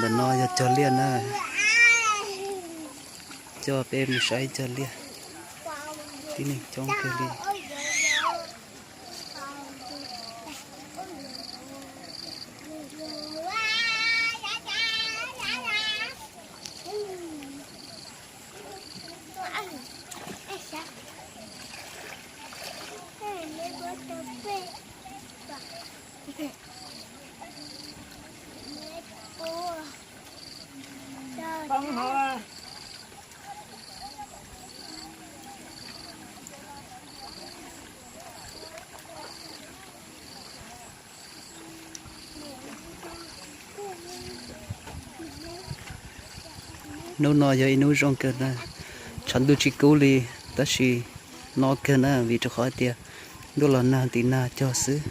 Ntawm no yog cog liaj na, coj peb mus saib cog liaj, tib neeg coob kawg li. Hnub no yog ib hnub zoo kawg na, tshav ntuj tsis kub li, tab sis no kawg na vim rau qhov tias ntuj los nag ntim nag cog xwb.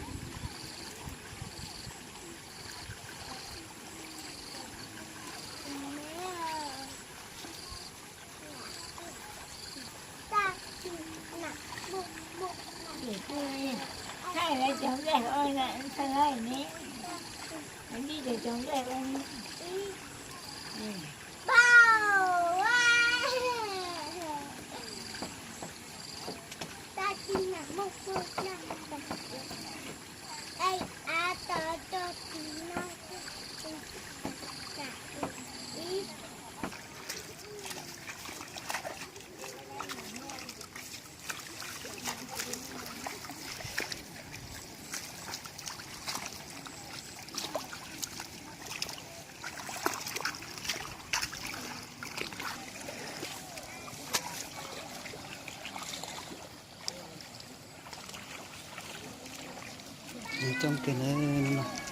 Coob kawg na.